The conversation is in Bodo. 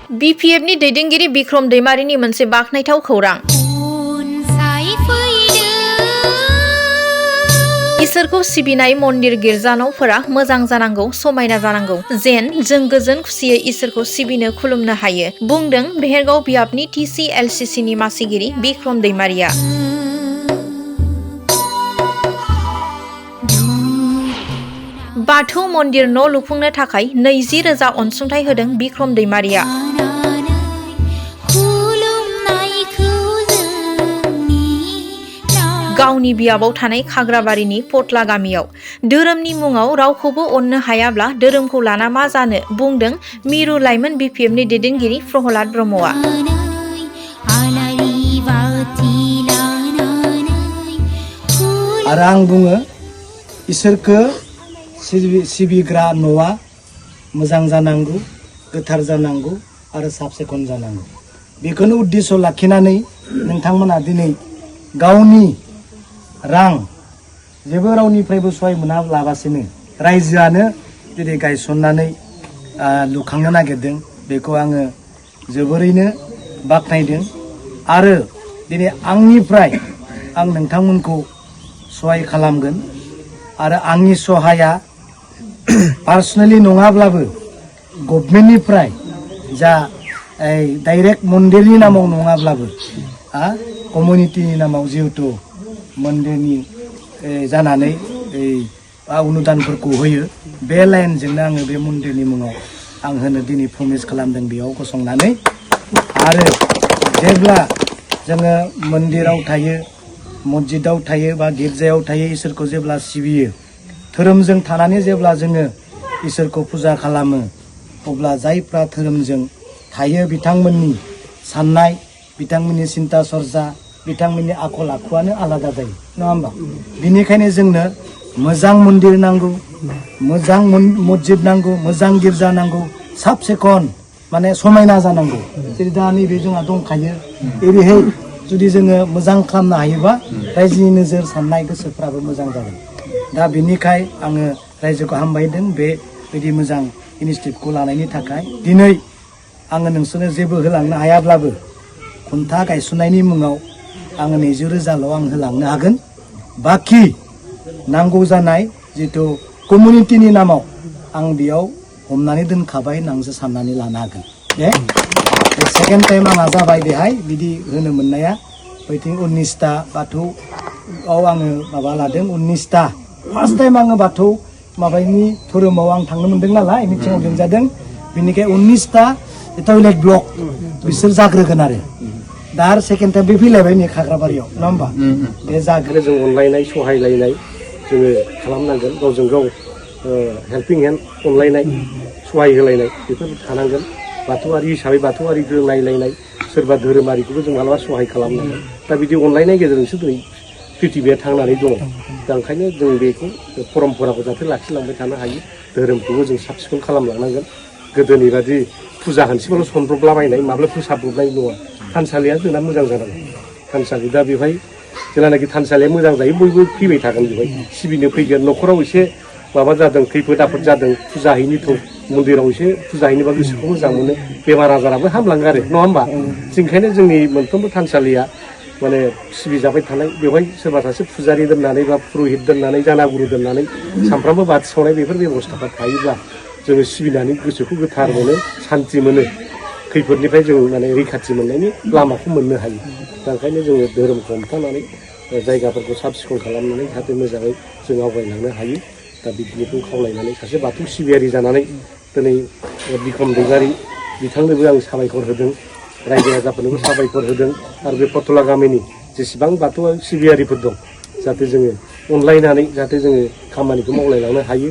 BPFनि दैदेनगिरि बिक्रम दैमारिनि मोनसे बाखनायथाव खौरां। इसोरखौ सिबिनाय मन्दिर गिर्जान'फोरा मोजां जानांगौ, समायना जानांगौ, जेन जों गोजोन खुसियै इसोरखौ सिबिनो खुलुमनो हायो, बुंदों भेरगाव बियाबनि TCLCCनि मासिगिरि बिक्रम दैमारिया। बाथौ मन्दिर न' लुफुंनो थाखाय 20,000 अनसुंथाइ होदों बिक्रम दैमारिया। गावनि बियाबाव थानाय खाग्राबारिनि पटला गामियाव धोरोमनि मुङाव रावखौबो अननो हायाब्ला धोरोमखौ लाना मा जानो, बुंदों मिरु लाइमोन BPFनि दैदेनगिरि प्रहलाद ब्रह्मआ। आरो आं बुङो इसोरखौ सिबिग्रा न'आ मोजां जानांगौ, गोथार जानांगौ आरो साफ सिखोन जानांगौ। बेखौनो उद्देश्य लाखिनानै नोंथांमोना दिनै गावनि रां जेबो रावनिफ्रायबो सहाय मोनालाबासिनो रायजोआनो दिनै गायसननानै लुखांनो नागिरदों। बेखौ आङो जोबोरैनो बाख्नायदों आरो दिनै आंनिफ्राय आं नोंथांमोनखौ सहाय खालामगोन आरो आंनि सहाया पार्सनेलि नङाब्लाबो गभर्नमेन्टनिफ्राय जा डाइरेक्ट मन्दिरनि नामाव नङाब्लाबो कमिउनिटिनि नामाव जिहेतु मन्दिरनि जानानै अनुदानफोरखौ होयो, बे लाइनजोंनो आङो बे मन्दिरनि मुङाव आं होनो दिनै प्रमिस खालामदों बेयाव गसंनानै। आरो जेब्ला जोङो मन्दिराव थायो, मस्जिदाव थायो बा गिर्जायाव थायो, इसोरखौ जेब्ला सिबियो, धोरोमजों थानानै जेब्ला जोङो इसोरखौ फुजा खालामो, अब्ला जायफ्रा धोरोमजों थायो बिथांमोननि साननाय, बिथांमोननि सिन्ता सरजा, बिथांमोननि आखल आखुआनो आलादा जायो, नङा होमबा? बिनिखायनो जोंनो मोजां मन्दिर नांगौ, मोजां मस्जिद नांगौ, मोजां गिर्जा नांगौ, साफ सिखोन माने समायना जानांगौ। जेरै दा नैबे जोंहा दंखायो, ओरैहाय जुदि जोङो मोजां खालामनो हायोबा रायजोनि नोजोर साननाय गोसोफ्राबो मोजां जागोन। दा बिनिखाय आङो रायजोखौ हामबायदों बेबायदि मोजां इनिसियेटिभखौ लानायनि थाखाय। दिनै आङो नोंसोरनो जेबो होलांनो हायाब्लाबो खुन्था गायसननायनि मुङाव आङो 20,000ल' आं होलांनो हागोन। बाखि नांगौ जानाय जिथु कमिउनिटिनि नामाव आं बेयाव हमनानै दोनखाबाय होननानैसो साननानै लानो हागोन। दे सेकेन्ड टाइम आंहा जाबाय बेहाय बिदि होनो मोननाया। बैथिं 19टा बाथौआव आङो माबा लादों, 19टा। फार्स्ट टाइम आङो बाथौ माबानि धोरोमाव आं थांनो मोनदों नालाय, मिथिङाव लिंजादों। बिनिखाय 19टा टयलेट ब्लक बिसोर जाग्रोगोन आरो दा आरो सेकेन्ड टाइम बे फैलायबाय नै खाग्राबारियाव, नङा होमबा? बे जाग्रो जों अनलायनाय, सहायलायनाय जोङो खालामनांगोन। गावजों गाव हेल्पिं हेन्ड, अनलायनाय, सहाय होलायनाय बेफोर थानांगोन। बाथौआरि हिसाबै बाथौआरि नायलायनाय, सोरबा धोरोमारिखौबो जों मालाबा सहाय खालामनांगोन। दा बिदि अनलायनाय गेजेरजोंसो दिनै प्रिथिबिया थांनानै दङ। दा ओंखायनो जों बेखौ परम्पराखौ जाहाथे लाखिलांबाय थानो हायो, धोरोमखौबो जों साब सिखोन खालामलांनांगोन। गोदोनि बादि फुजा होनसेबाल' सनब्रबलाबायनाय, माब्ला फोसाबब्रबनाय नङा। थानसालिया जोंना मोजां जानांगोन। थानसालि दा बेवहाय जेब्लानाखि थानसालिया मोजां जायो बयबो फैबाय थागोन, बेवहाय सिबिनो फैगोन। न'खराव एसे माबा जादों, खैफोद आफोद जादों, फुजा हैनोथ' मन्दिराव एसे फुजा हैनोबा गोसोखौ मोजां मोनो, बेमार आजाराबो हामलाङो आरो, नङा होमबा? ओंखायनो जोंनि मोनफ्रोमबो थानसालिया माने सिबिजाबाय थानाय, बेवहाय सोरबा सासे फुजारि दोननानै बा पुर'हित दोननानै, जानागुरु दोननानै सानफ्रामबो बाथि सावनाय बेफोर बेबस्थाफ्रा थायोब्ला जोङो सिबिनानै गोसोखौ गोथार मोनो, सान्थि मोनो, खैफोदनिफ्राय जों माने रैखाथि मोननायनि लामाखौ मोननो हायो। दा ओंखायनो जोङो धोरोमखौ हमथानानै जायगाफोरखौ साब सिखोन खालामनानै जाहाथे मोजाङै जों आवगायलांनो हायो। दा बिदिखौ खावलायनानै सासे बाथौ सिबियारि जानानै दिनै बिक्रम दैमारि बिथांनोबो आं साबायखर होदों, रायजो राजाफोरनोबो साबायखर होदों। आरो बे पटला गामिनि जेसेबां बाथौ सिबियारिफोर दं, जाहाथे जोङो अनलायनानै जाहाथे जोङो खामानिखौ मावलायलांनो हायो।